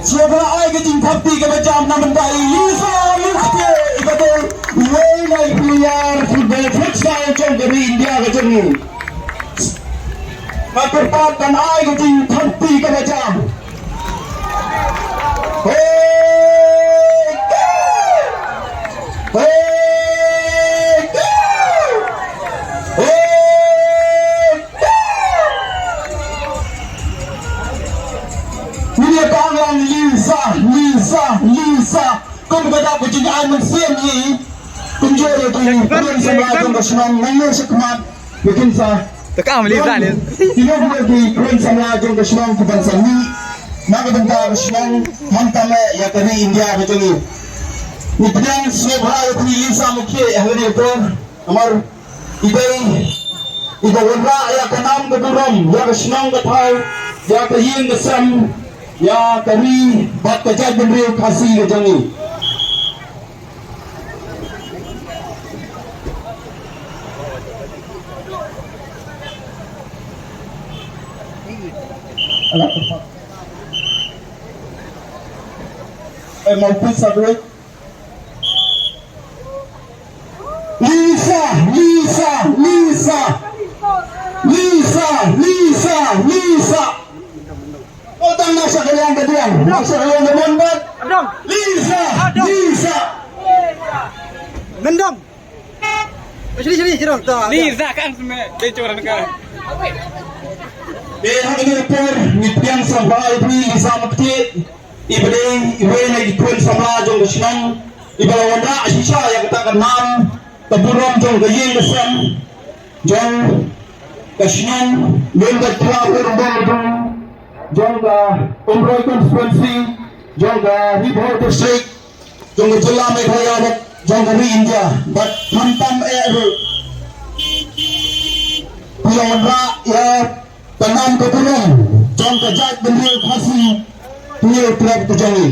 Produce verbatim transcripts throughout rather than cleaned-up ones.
Sngewbha ai ka jingthapti kaba jam na bynta i Lisa Mukti, i ba dei iwei na i player football futsal jong ka ri India ka jong ngi. Nga kyrpad ban ai ka jingthapti kaba jam. Hey! Hey! Hey! Ngi ïa tang lang Lisa, Lisa, Lisa. Kum ka dap ka jingaiñ mynsiem ïa i. Kumjuh ïa ki khun samla jong ka shnong, nang ïa shakmat ïa kin sa. To kam Lisa ni. Ki long ki khun samla jong ka shnong ki ban sa mih na ka bynta ka shnong, khamtam eh ïa ka ri India ka jong i. Ngi pdiang sngewbha ïa phi Lisa Mukti ha kane ka por. Namar i dei i ba wanrah ïa ka nam ka burom, ïa ka shnong ka thaw, ïa ka ïing ka sem, ïa ka ri bad ka jaitbynriew Khasi ka jong ngi. Eh, mau pizza duit. Lisa, Lisa, Lisa. Lisa, Lisa, Lisa. Kau tang nak syak kalian ke dia, nak syak kalian ke Monbat. Lisa, Lisa. Mendong. Sini, sini, sini. Lisa kan semua, dia curang kan. Dei ha kane ka por ngi pdiang sngewbha ïa phi Lisa Mukti, i ba dei iwei na ki khun samla jong ka shnong, i ba la wanrah shisha ïa kata ka nam ka burom jong ka ïing ka sem, jong ka shnong Lumdaitkhla, jong ka Umroi constituency, jong ka Ri Bhoi district, jong ka jylla Meghalaya bad jong ka ri India bad khamtam eh ruh. Phi la wanrah ïa ka nam ka burom jong ka jaitbynriew Khasi, phi ïa u trep ka jong ngi.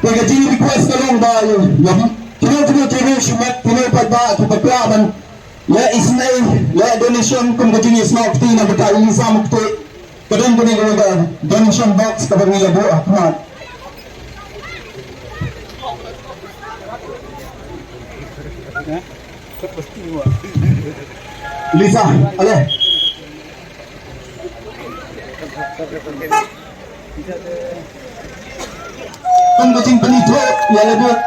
Te ka jing request ka long ba ïa kino kino ki ruh shimet, kino pat ba ki bakla ban leh isynei, leh donation kum ka jingïasnoh kti na bynta i Lisa Mukti. Ka don kane ka donation box kaba ngi la buh ha khmat. Lisa, ale. Kum ka jingpynithuh ïa la bud.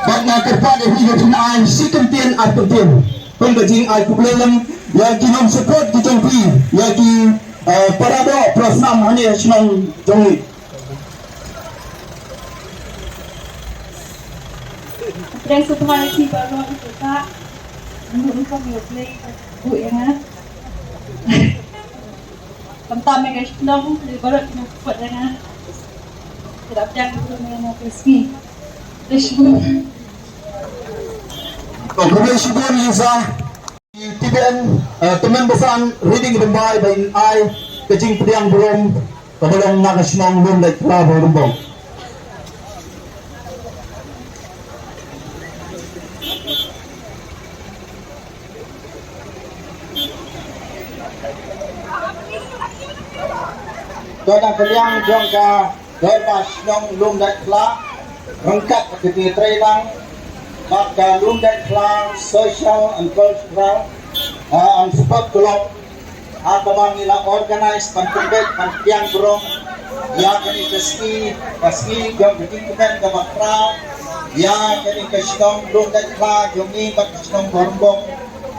Bad nga kyrpad ïa phi ba phin ai shi kyntien ar kyntien kum ka jingai khublei lem ïa ki nongsupport ki jong phi, ïa ki, eh, para doh para snam hangne ha shnong jong ngi. Khublei shibun ïa phi baroh ïa ka. Ngi rukom ïa U Blei ka buh ïa nga. Khamtam ïa ka shnong, ïa baroh ki nongsupport ïa nga. Ki la pdiang ïa nga ka sngi. Khublei shibun. To, khublei shibun Lisa. T B N, eh, tymmen basan riding rymbai ba in ai ka jingpdiang burom kaba long na ka shnong Lumdaitkhla Bhoirymbong. Ka dang ka liang jong ka Dorbar Shnong Lumdaitkhla, ryngkat ka jingïatreilang bad ka Lumdaitkhla Social and Cultural, ah, and Sport Club, ha kaba ngi la organise ban pynbeit ban pdiang burom ïa kane ka sngi, ka sngi jong ka jingkmen kaba khraw ïa kane ka shnong Lumdaitkhla jong ngi bad ka shnong Bhoirymbong.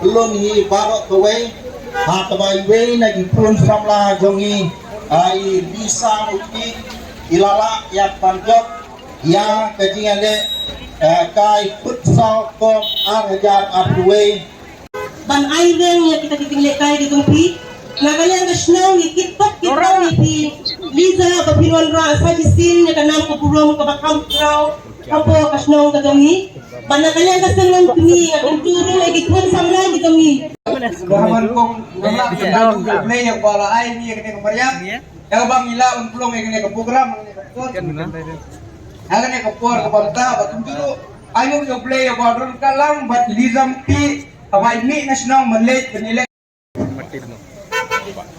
Lum hi baroh kawei, ha kaba iwei na ki khun samla jong ngi, ah, i Lisa Mukti, i la lah ïa ban jop ïa ka jingïaleh, eh, kai Futsal Cup ar hajar arphew wei. Ban ai reng ïa kita ki jinglehkai ki jong phi. Na ka liang ka shnong ngi kit pat kit pat ïa phi Lisa ba phi wanrah sa shisien ïa ka nam ka burom kaba kham khraw hapoh ka shnong ka jong ngi. Bad na ka liang ka seng nongkmie nga kyntu ruh ïa ki khun samla ki jong ngi. Ba ha ban kong ngam lah ka jingkhublei ïa uba la ai ngi ïa kane ka mariang. Ïa ba ngi lah ban pynlong ïa kane ka program, ïa kane ka episode. Ha kane ka por kaba mynta ba kyntu ruh ai nguh ïa U Blei ïa uba don ka lang bad Lisa Mukti haba i mih na shnong ban leit ban ïaleh.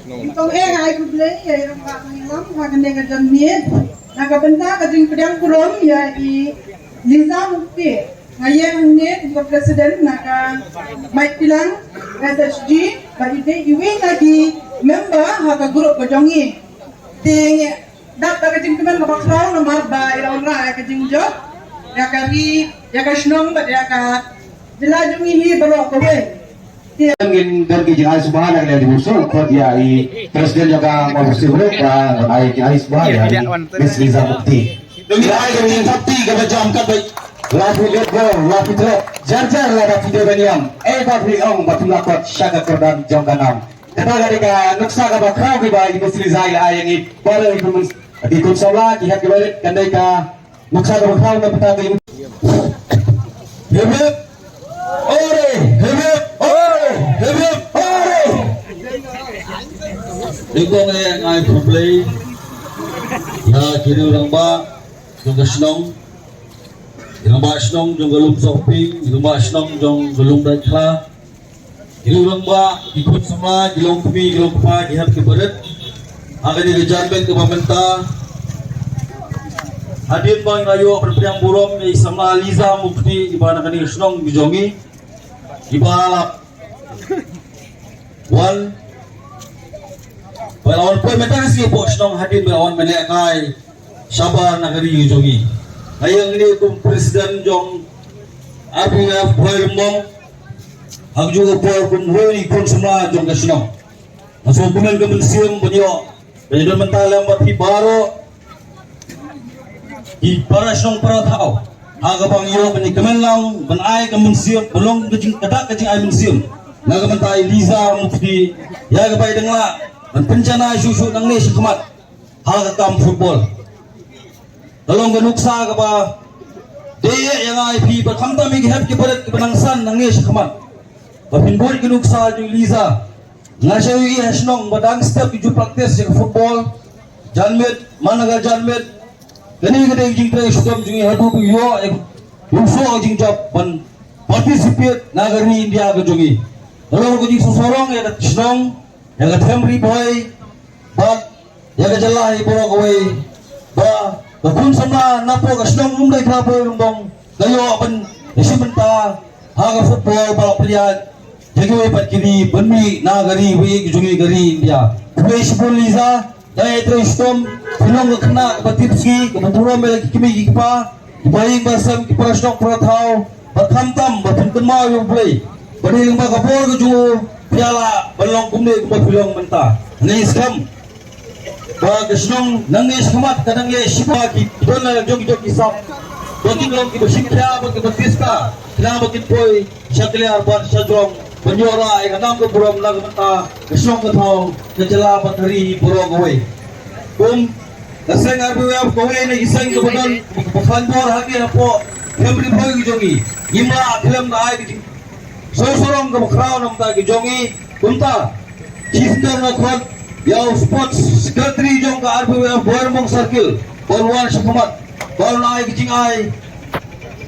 Kong eh, ai khublei ïa i rangbah nongïalam ha kane ka janmiet. Na ka bynta ka jingpdiang burom ïa i Liza Mukti, nga ïeng hangne kum ka president na ka Maitpilang S H G, bad i dei iwei na ki member ha ka group ka jong i. Te ngi dap da ka jingkmen kaba khraw namar ba i la wanrah ïa ka jingjop ïa ka ri, ïa ka shnong bad ïa ka jylla jong ngi hi baroh kawei. Te ngin don ki jingai sngewbha na ka liang jong u sngewkhot ïa i president jong ka Mawpyrshah Group ba ngan ai jingai sngewbha ïa i Miss Liza Mukti. Ngi ai ka jingthap kti kaba jam katba la phi leh gol, la phi tlot, jar jar lada phi dei ban ïam, eh ba phi ong ba phim lah kot sha ka kyrdan jong ka nam. Kata ka dei ka nuksa kaba khraw kaba i Miss Liza i la ai ïa ngi. Baroh ki khun, ki khun samla, ki hep ki barit, kan dei ka nuksa kaba khraw na bynta ka. Hip hip. Hooray! Hip hip. Hooray! Hip hip. Hooray! Nyngkong eh nga ai khublei ïa ki riew rangbah jong ka shnong, ki rangbah shnong jong ka Lumsohping, ki rangbah shnong jong ka Lumdaitkhla, ki riew rangbah, ki khun samla, ki longkmie, ki longkpa, ki hep ki barit. Ha kane ka janmiet kaba mynta, hadien ba ngi la ïoh ban pdiang burom ïa i samla Liza Mukti iba na kane ka shnong ka jong ngi, iba la wan, ba la wan poi mynta ka sngi hapoh shnong hadien ba la wan ban lehkai shabar na ka ri ka jong ngi. Nga ïeng hangne kum president jong R B Y F Bhoirymbong, ha kajuh ka por kum uwei na ki khun samla jong ka shnong. Nga sngewkmen ka mynsiem ban ïoh ban ïadon bynta lem bad phi baroh ki para shnong para thaw ha kaba ngi ïoh ban ïakmen lang ban ai ka mynsiem, ban long ka jing, ka dak ka jingai mynsiem na ka bynta i Liza Mukti, ïa kaba i dang lah ban pynjanai shuh shuh nangne shakhmat ha ka kam football. Ka long ka nuksa kaba dei ïa nga ïa phi bad khamtam ïa ki hep ki barit kiba nang san nangne shakhmat. Ba phin bud ka nuksa jong i Liza. Nga shu ïohi ha shnong ba dang step ki ju practice ïa ka football. Janmiet man la ka janmiet. Kane ka dei ka jingtrei shitom jong ngi haduh ba ïoh ïa ka, ïoh ka jingjop ban participate na ka ri India ka jong ngi. Ka long ka jingsngewsarong ïa ka shnong, ïa ka them Ri Bhoi bad ïa ka jylla hi baroh kawei, ba ka khun samla napoh ka shnong Lumdaitkhla Bhoirymbong ka ïoh ban ïashim bynta ha ka football ba la pynïaid ïa kiwei pat ki ri ban mih na ka ri wei ka jong ngi ka ri India. Khublei shibun Liza, dang ïatrei shitom, phi long ka khynnah kaba tipsngi, kaba burom ïa la ki kmie ki kpa, ki bahaïing bahasem, ki para shnong para thaw, bad khamtam ba phin kynmaw ïa U Blei. Bad dei lyngba ka bor ka jong u phi lah ban long kumne kumba phi long mynta. Nga ngeit skhem ba ka shnong nangne shakhmat ka nang ïa shipa ki don la jong ki jong ki sap. Ba kin long kiba shim khia, ba kiba tiesta, khnang ba kin poi sha kliar bad sha jrong ban ïoh rah ïa ka nam ka burom na ka bynta ka shnong ka thaw, ka jylla bad ka ri baroh kawei. Kum ka seng R B Y F kawei na ki seng kaba don kaba khlaiñ bor ha ki hapoh Khempeuh Ri Bhoi ka jong ngi, ngim lah khlem da ai ka jingsngewsarong kaba khraw na ka bynta ka jong ngi. Kumta Chief Minister nga khot ïa u Sports Secretary jong ka R B Y F Bhoirymbong Circle ba un wan shakhmat ba un ai ka jingai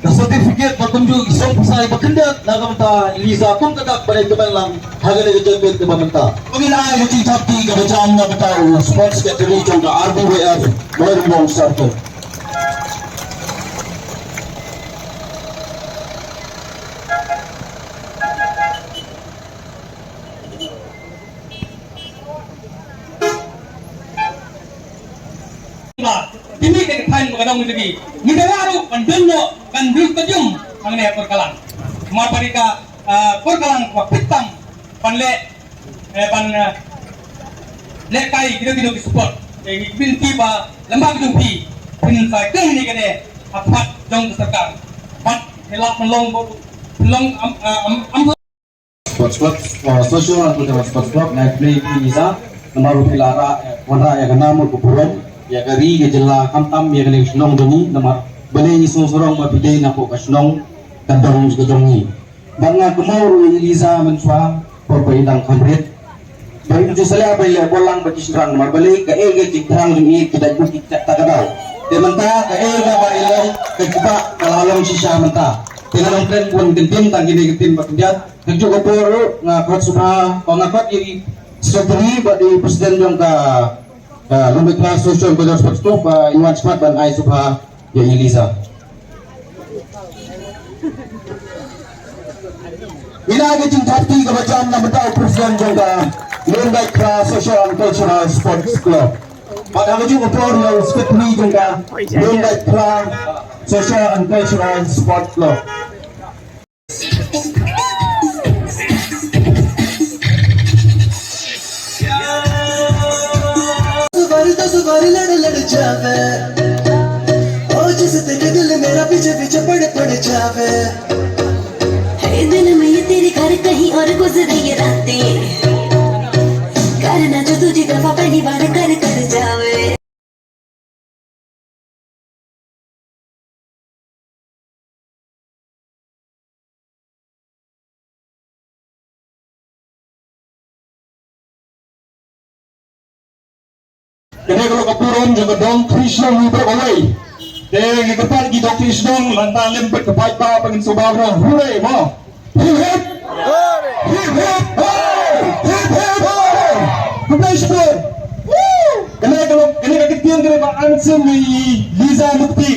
ka certificate bad kumjuh ki song pisa ba khyndiat na ka bynta i Liza kum ka dak ban ïakmen lang ha kane ka janmiet kaba mynta. Ngin ai ka jingthap kti kaba jam na ka bynta u Sports Secretary jong ka R B Y F Bhoirymbong Circle. Ba, kine ki thaiñ ba ka dong jong ngi. Ngi dei ruh ban don noh, ban don stadium hangne ha Kurkalang. Namar ba dei ka, ah, Kurkalang ba pit tam ban leh, eh, ban, eh, lehkai kino kino ki sport. Te ngi kyrpad ba lem bad ka jong phi, phin sa kren ïa kane ha khmat jong ka sorkar. Bad ngi lah ban long, ban long am, am, am Sports Club, uh, Social and Cultural Sports Club, nga khublei ïa phi Liza, namar ba phi la rah, eh, wanrah ïa ka nam ka burom ïa ka ri ka jylla, khamtam ïa kane ka shnong jong ngi, namar balei ngi sngewsarong ba phi dei na ka shnong ka dong ka jong ngi. Bad nga kynmaw ruh ïa i Liza mynshuwa por ba i dang kham rit, ba im ju salia ba i leh bol lang bad ki shynrang, namar balei, kaei ka jingthrang jong i, ki dei bad ki kata ka daw. Te mynta kaei kaba i long, ka jubab ka la long shisha mynta. Te nga long kren bun kyntien tang kine ki kyntien ba khyndiat. Kajuh ka por ruh nga khot sngewbha, nga khot ïa i Secretary bad i President jong ka, ka Lumbai Kla Social and Cultural Sports Club, ba i wan smat ban ai sngewbha ïa i Lisa. Ina ka jingthap kti kaba jam na bynta u President jong ka Lumbai Kla Social and Cultural Sports Club. Bad ha ka juh ka por ïa u Secretary jong ka Lumbai Kla Social and Cultural Sports Club. दस बार, दस बार लड़ लड़ जावे, ओ जिस तेरे दिल मेरा पीछे पीछे पड़ पड़ जावे। है दिन में ये तेरे घर कहीं और गुजरी ये रातें, करना जो तुझे दफा पहली बार कर कर जावे। Kane ka long ka burom jong ka dong Khrishnong hi baroh kawei. Te ngi kyrpad ki dong Khrishnong, lada lem pat ka paidbah, ba ngin sngewbha baroh. Hooray mo. Hip hip. Hip hip. Hooray. Hip hip. Hooray. Khublei shibun. Woo. Kane ka long, kane ka ktien kane ba an sim ïa i Lisa Mukti.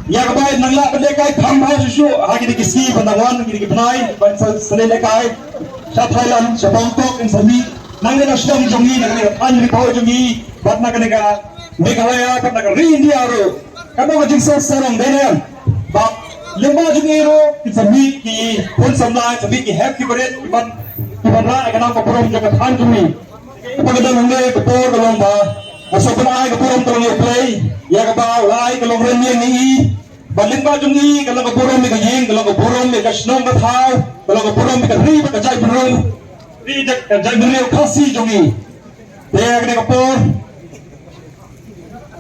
Ïa kaba in nang lah ban lehkai kham bha shuh shuh ha kine ki sngi ban nang wan, kine ki bnai ban sa, sa lehkai sha Thailand, sha Bangkok, in sa mih. Na kane ka shnong jong ngi, na kane ka thaiñ Ri Bhoi jong ngi, bad na kane ka Meghalaya, bad na ka ri India ruh. Ka dei ka jingsuk sarong dei ne em. Bad lyngba jong ngi ruh, kin sa mih ki khun samla, sa mih ki hep ki barit, ki ban, ki ban rah ïa ka nam ka burom jong ka thaiñ jong ngi. Kaba ka dang hangne ka por ka long ba nga sngewbha ban ai ka burom ka long ïa U Blei, ïa kaba u la ai ka longrynieng ïa i. Ba lyngba jong i ka long ka burom ïa ka ïing, ka long ka burom ïa ka shnong ka thaw, ka long ka burom ïa ka ri bad ka jaitbynriew, ri da ka jaitbynriew Khasi jong i. Te ha kane ka por,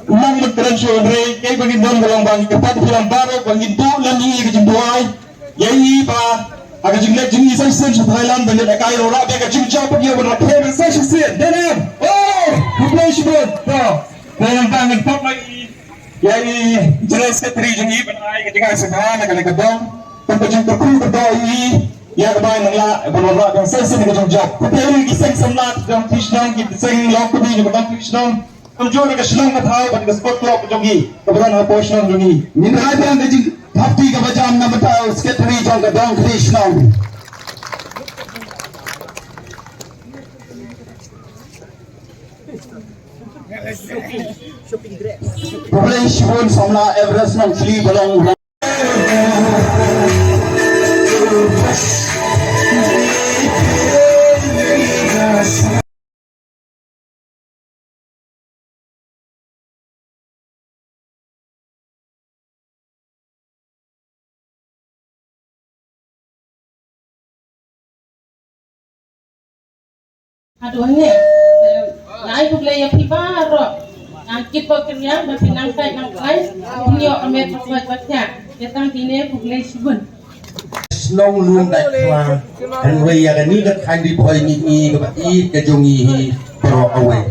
nang mat kren shuh hynrei kaei ba ngin don ka long ba ngi kyrpad ïa phi lang baroh ba ngin duh lem ïa i ka jingduwai ïa i ba ha ka jingleit jong i sa shisien sha Thailand ban ïalehkai, la wanrah biang ka jingjop ïa u ban rakhe biang sa shisien. Dei ne em? Oh, khublei shibun. To, te nangta ngan pop ma i ïa i General Secretary jong i ban ai ka jingai sngewbha na kane ka dong. Kum ka jingkyrkhu ka dong ïa i ïa kaba nang lah ban wanrah biang sa shisien ka jingjop. Khublei ïa ki seng samla jong ki shnong, ki seng long kmie jong ka dong ki shnong. Kumjuh ruh ka shnong ka thaw bad ka sport club jong i kaba don hapoh shnong jong i. Ngin ai biang ka jingthap kti kaba jam na bynta u Secretary jong ka dong ki shnong. Khublei shibun samla Everest Nongchli ba long. Haduh hangne, eh, nga ai khublei ïa phi baroh. Nga kit bok kyrïa ba phi nang peit nang peit, phi ïoh ka met ba koit ba thiah. Ïa tang kine khublei shibun. Shnong Lum Dait Kla, hynrei ïa kane ka thaiñ Ri Bhoi ngi i kaba ïeit ka jong ngi hi baroh kawei.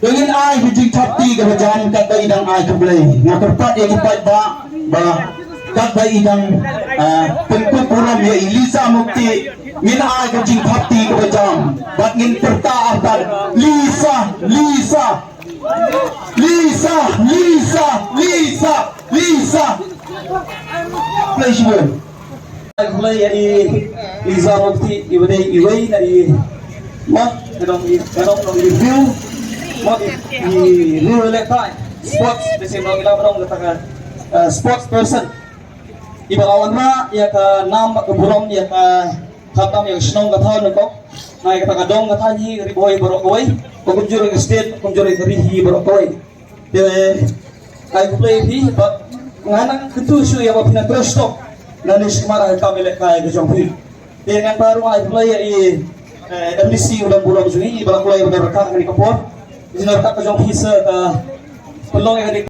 Te ngin ai ka jingthap kti kaba jam katba i dang ai khublei. Nga kyrpad ïa ki paidbah ba katba i dang, ah, pynkup burom ïa i Lisa Mukti, ngin ai ka jingthap kti kaba jam bad ngin pyrta artat Lisa, Lisa, Lisa, Lisa, Lisa, Lisa. Khublei shibun. Khublei ïa i Lisa Mukti, iba dei iwei na i, ma, ka dong i, ka dong i riew, ma, i, i riew lehkai sports, bisi nong ila ba dong kata ka, eh, sports person. Iba la wanrah ïa ka nam bad ka burom ïa ka, khamtam ïa ka shnong ka thaw nyngkong. Nga ïa kata ka dong ka thaiñ hi Ri Bhoi baroh kawei, kumjuh ruh ka state, kumjuh ruh ka ri hi baroh kawei. Te ai khublei ïa phi bad nga nang kyntu shuh ïa ba phi nang trei shitom nangne shakhmat ha ka kam ïalehkai ka jong phi. Te ngan ba ruh ai khublei ïa i, eh, M D C u dang burom jong i, i ba la khublei ba dang ryngkat ha kane ka por. Jingryngkat ka jong phi sa ka pynlong ïa kane